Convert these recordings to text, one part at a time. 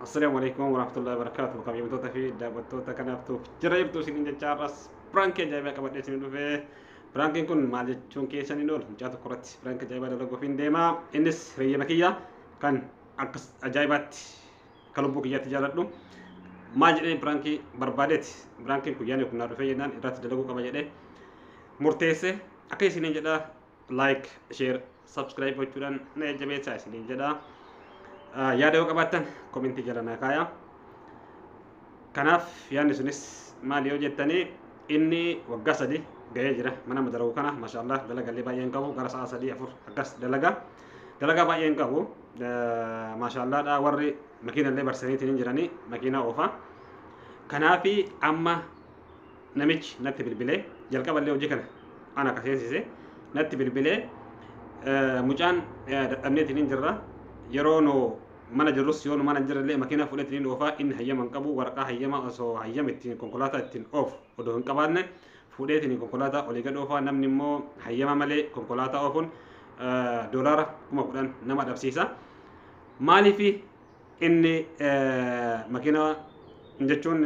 Assalaamu alaikum warahmatullahi wabarakatuh. Kabajamtoota fi daawwattoota kanaaf tuuf jira jirtu isiniin jecha har'as piraankii ajaa'ibaa qabadhee isin dhufee. Piraankiin kun maal jechuun keessan hin oolu. Mucaa tokko irratti piraankii ajaa'ibaa dalaguuf hin deema. Innis hiriyyama kiyya kan akkas ajaa'ibaatti akka lubbuu kiyyaatti jaaladhu. Maal jedhee piraankii barbaadeeti. Piraankiin kun yaadni kun naa dhufee jennaan irratti dalaguu qaba jedhee murteesse. Akka isiniin jedha like, share, subscribe gochuudhaan na jajjabeessaa isiniin jedha. Yaada yoo qabaattan komentii jala naa kaayaa. Kanaaf yaadni sunis maal yoo jettanii inni waggaa 3 gahee jira mana madalagu kana maashaallah dalagallee baay'ee hin qabu gara sa'a 3 4 akkas dalaga. Dalagaa baay'ee hin qabu maashaallaadha warri makiinallee barsaniitiin hin jiranii makiinaa oofa. Kanaaf amma namichi natti bilbilee jalqaballee hojii kana ana akka seensise natti bilbilee mucaan dadhabneetiin hin jirra yeroo nu mana jirrus yoo nu mana hin jirrellee makiinaa fuudheetiin hin oofaa inni hayyama hin qabu waraqaa hayyama osoo hayyama ittiin konkolaataa ittiin oofu odoo hin qabaanne fuudheetiin konkolaataa olii gad oofaa namni immoo hayyama malee konkolaataa oofuun doolaara 10,000 nama dhabsiisa. Maaliif inni makiinaa jechuun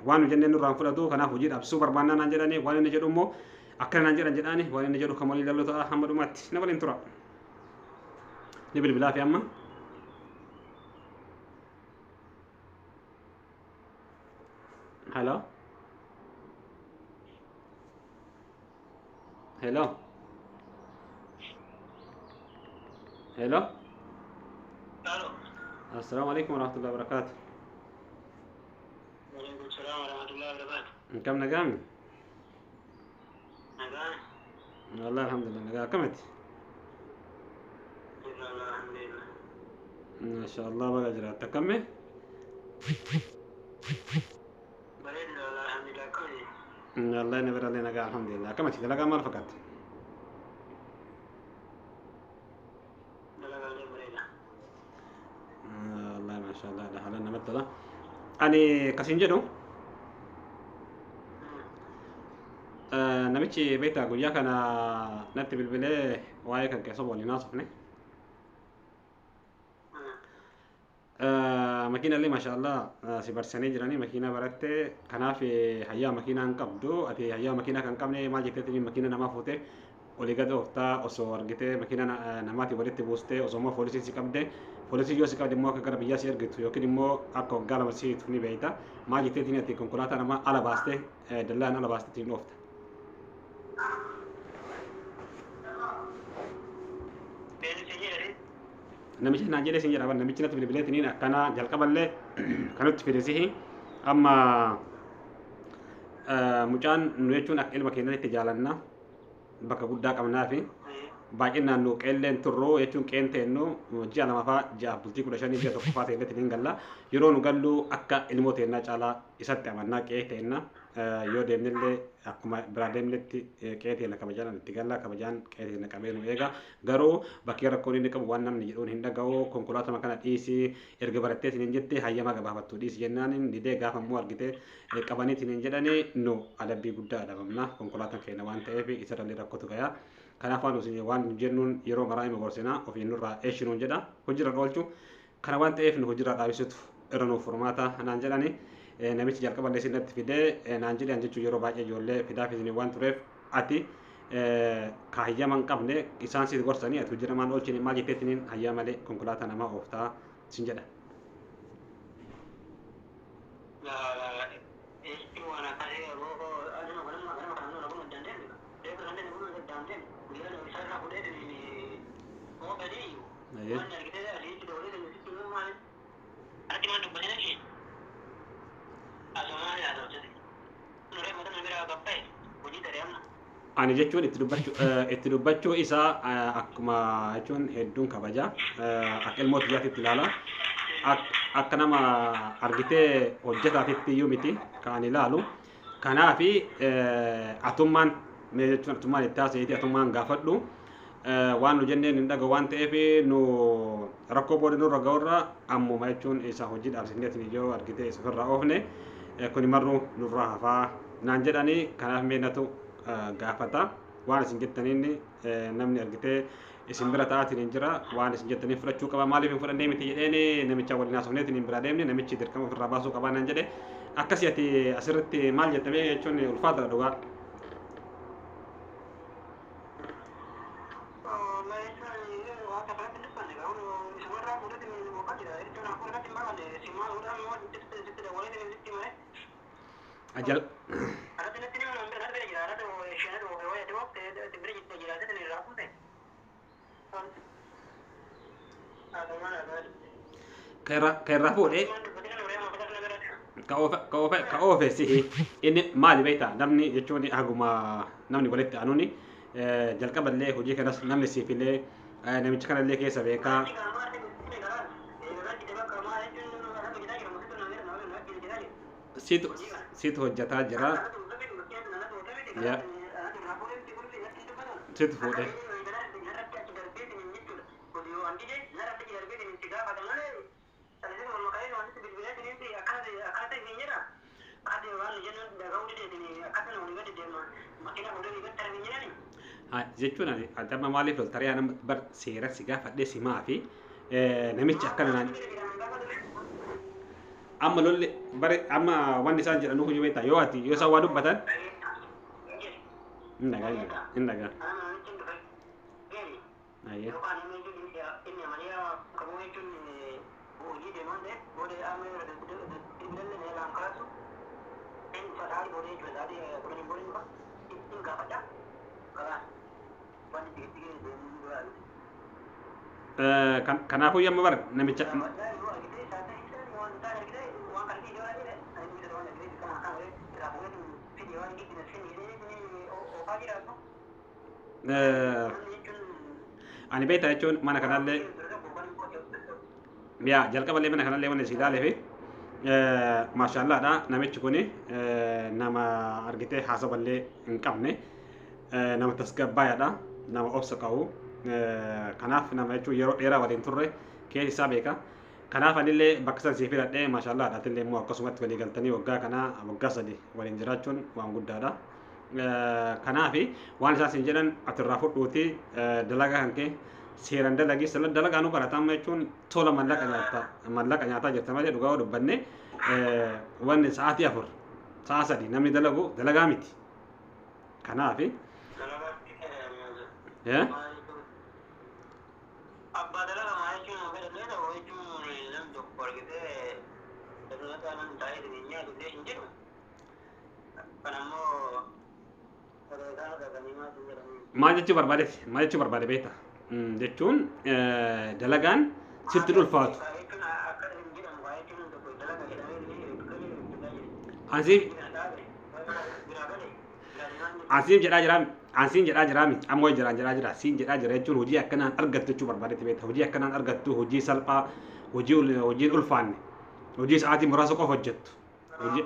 waan nu jennee nurraan fudhatu kanaaf hojii dhaabsisuu barbaannaa naan jedhanii waan inni jedhu immoo akkana naan jedhan jedhaani waan inni jedhu kan walii lalluu ta'a hamma dhumaatti na waliin tura. Ni bilbilaa fi amma. Hello. Hello. Hello. Alo. Assalaamu alaikum warahmatullahi wabarakatuh. Waalaikum salaam warahmatullahi wabarakatuh. Kam nagaami? Nagaa. Wallahi alhamdulillah nagaa akkamitti? Alhamdulillah. Masha Allah baga jiraatte akkami? Bareedu alhamdulillah akkami? Wallahi na birallee nagaa alhamdulillah akkamitti dalagaa maal fakkaatti? Dalagaalee bareeda. Wallahi masha Allah haalaan namatti tola. Ani kasiin jedhu namichi beektaa guyyaa kana natti bilbilee waa'ee kan keessa waliin haasofne. Makiina illee masha Allah si barsanii jiranii makiina baratte kanaaf hayyaa makiinaa hin qabdu ati hayyaa makiinaa kan qabne maal jetteetiin makiina namaa fuute olii gad ooftaa osoo argitee makiina namaatiin walitti buustee osoo immoo poolisiin si qabde poolisiin yoo si qabde immoo akka gara biyyaa si ergitu yookiin immoo akka waggaa 2 si hiitu ni beekta maal jetteetiin ati konkolaataa namaa ala baastee dallaan ala baastee ittiin oofta. Namichi naan jedhee sin jedha namichi natti bilbileetiniin akkana jalqaballee kanutti fide sihi amma mucaan nu jechuun akka ilma keenyatti jaalanna bakka guddaa qabnaa fi baay'inaan nu qeelleen turru jechuun qeen teennu ji'a 2 faa ji'a bultii 15 ji'a 1 faa teennetti ni galla yeroo nu gallu akka ilmoo teennaa caalaa isatti amannaa qe'ee teenna yoo deemnellee akkuma biraa deemnetti qe'ee teenna kabajaan itti galla kabajaan qe'ee teenna qabee nu eega garuu bakkee rakkoon inni qabu waan namni jedhuun hin dhaga'u konkolaatama kana dhiisi erga baratteetiin hin jette hayyama gabaafattu dhiisi jennaan didee gaafa immoo argite qabaniitiin hin jedhani nu adabbii guddaa adabamna konkolaataan keenya waan ta'eef isarrallee rakkotu gaya. Kanaaf waan jennuun yeroo maraa hima gorsina ofiin nurraa eeshinuun jedha hojiirra oolchu kana waan ta'eef nu hojiirra dhaabisutu irra nuuf furmaata naan jedhani namichi jalqaballee sinatti fidee naan jedhan jechuun yeroo baay'ee ijoollee fidaa fi waan tureef ati ka hayyama hin qabne isaan si gorsanii ati hojiirra maal oolchine maal jetteetiniin hayyama malee konkolaataa namaa ooftaa sin jedha. Ani jechuun itti dubbachuu isaa akkuma jechuun hedduun kabaja akka ilmoo xiyyaatitti ilaala akka nama argitee hojjetaatitti iyyuu miti kan ani ilaalu kanaafi atummaan mee jechuun atummaan itti haasa'eeti atummaan gaafadhu waan nu jenneen hin dhaga'u waan ta'eef nu rakkoo booda nurra ga'urra ammuma jechuun isa hojii dhaabsifneetiin yoo argitee isa ofirraa oofne kuni marruu nurraa hafaa naan jedhanii kanaaf mee natu gaafata waan isin jettaniin namni argitee Isin bira taa'aatiin hin jira waan isin jettanii fudhachuu qaba maaliif hin fudhannee miti jedheen namicha waliin haasofneetiin hin bira deemne namichi dirqama ofirraa baasuu qabaa naan jedhe akkasii ati asirratti maal jettamee jechuun ulfaataadha dhugaa. Ajal ka irraa fuudhee ka oofe sihi inni maali beektaa namni jechuun haguma namni walitti aanuuni jalqaballee hojii kanas namni siifillee namicha kanallee keessa beekaa. Situ hojjataa jira. Ya. Situ fuudhee. Jechuun amma maaliif loltaree nama bar seera si gaafadhee si maafi namichi akkana naan amma lolli bare amma wanni isaan jedhan nuhu beektaa yoo ati yoo isaan waa dubbatan hin dhagaa hin dhagaa. Ayyee. Kanaafuu yamma bara namicha ani beektaa jechuun mana kanallee yaa jalqaballee mana kanallee wanni si ilaalee fi maashaallaadha namichi kuni nama argitee haasaballee hin qabne nama tasgabbaayaadha nama obsa qabu kanaaf nama jechuun yeroo dheeraa waliin turre keessa isaa beeka. Kanaaf anillee bakka san sii filadhee maashaallaadha atillee immoo akkasumatti walii galtanii waggaa kanaa waggaa 3 waliin jiraachuun waan guddaadha. Kanaafi waan isaan siin jedhan atirraa fudhuuti dalagaa kan kee seeraan dalagii dalagaa nu barataa jechuun tola mallaqa nyaata mallaqa nyaataa jirta malee dhugaa yoo dubbanne wanni sa'aatii 4 sa'a 3 namni dalagu dalagaa miti. Kanaafi Abbaa dalagaa maa jechuun fedhallee ta'u jechuun namni tokko argitee dalagaa namni taa'ee nyaatu illee hin jedhu. Kan ammoo maal jechuu barbaadeeti maal jechuu barbaade beekta jechuun dalagaan sitti ulfaatu. Ansiif jedhaa jira ansiin jedhaa jira ammoo jiraan jedhaa jira siin jedhaa jira jechuun hojii akkanaan argattu jechuu barbaadeeti beekta hojii akkanaan argattu hojii salphaa hojii hojiin ulfaanne hojii sa'aatii muraasa qofa hojjettu. Hojii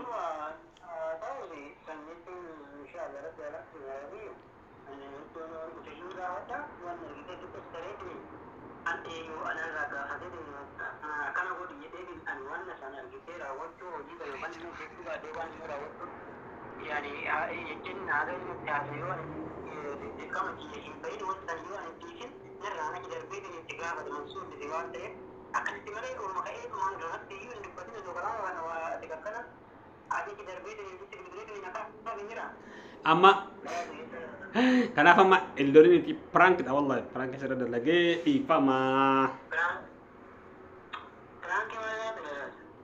Amma kanaaf amma illooliin itti prank dha wallahi prank asirra dalagee dhiifama.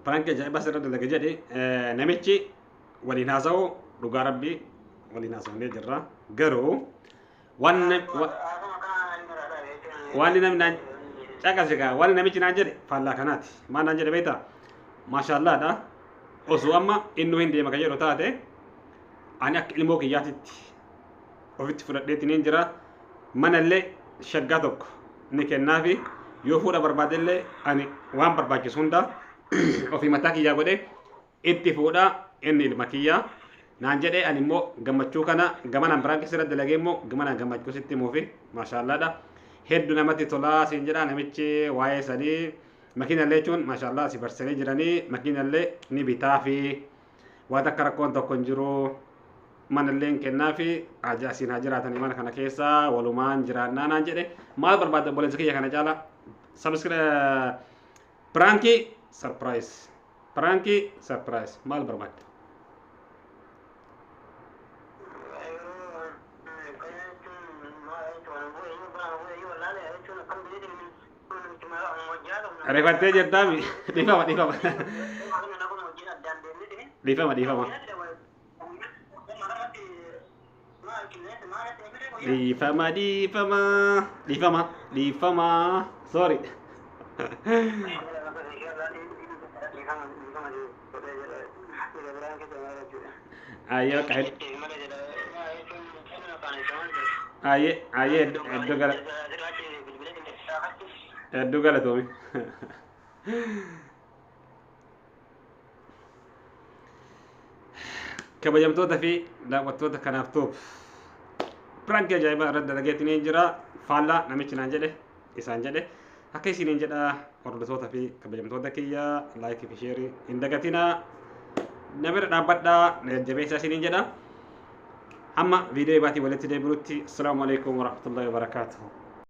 Prank ajaa'iba asirra dalagee jedhe namichi waliin haasa'u dhugaa rabbii waliin haasa'nee jirra garuu waan namni naan caqase gaa waan namichi naan jedhe faallaa kanaati maal naan jedhe beektaa maashaallaadha osoo amma innuu hin deema kan jedhu taate ani akka ilmoo kiyyaatitti ofitti fudhadheetiin hin jira manallee shaggaa tokko ni kennaafi yoo fuudha barbaadellee ani waan barbaachisu hunda ofii mataa kiyyaa godhe itti fuudha inni ilma kiyyaa naan jedhee ani immoo gammachuu kana gamanaan biraan keessatti dalagee immoo gamanaan gammachuu sitti himuufi maashaallaadha hedduu namatti tolaa siin jedha namichi waa'ee sanii makiinallee jechuun maashaallaa si barsanii jiranii makiinallee ni bitaa fi waan akka rakkoon tokko hin jiru. Manallee kennaa fi ajaa siin haa jiraatanii mana kana keessa walumaan jiraannaa naan jedhe. Maal barbaadda obboleessa kiyya kana caala? Sabiskira piraankii sarpiraayiz, piraankii sarpiraayiz maal barbaadda? Ariifattee jirtaami? Dhiifama, dhiifama. Dhiifama, dhiifama. Dhiifama, dhiifama. Dhiifama, dhiifama. Sorry. Ayyee bakka ayyee ayyee hedduu gala hedduu galatoomi. Kabajamtoota fi daawwattoota kanaaf tuuf piraankii ajaa'ibaa irratti dalageetiin jira. Faallaa namichi naan jedhe isaan jedhe akka isiniin jedha. Hordoftoota fi kabajamtoota kiyya, laayikii fi sheerii hin dagatinaa, na bira dhaabbadhaa, na jajjabeessaa isiniin jedha. Hamma viidiyoo baatii walitti deebinutti, assalaamu alaikum warahmatullahi wabarakaatuhu.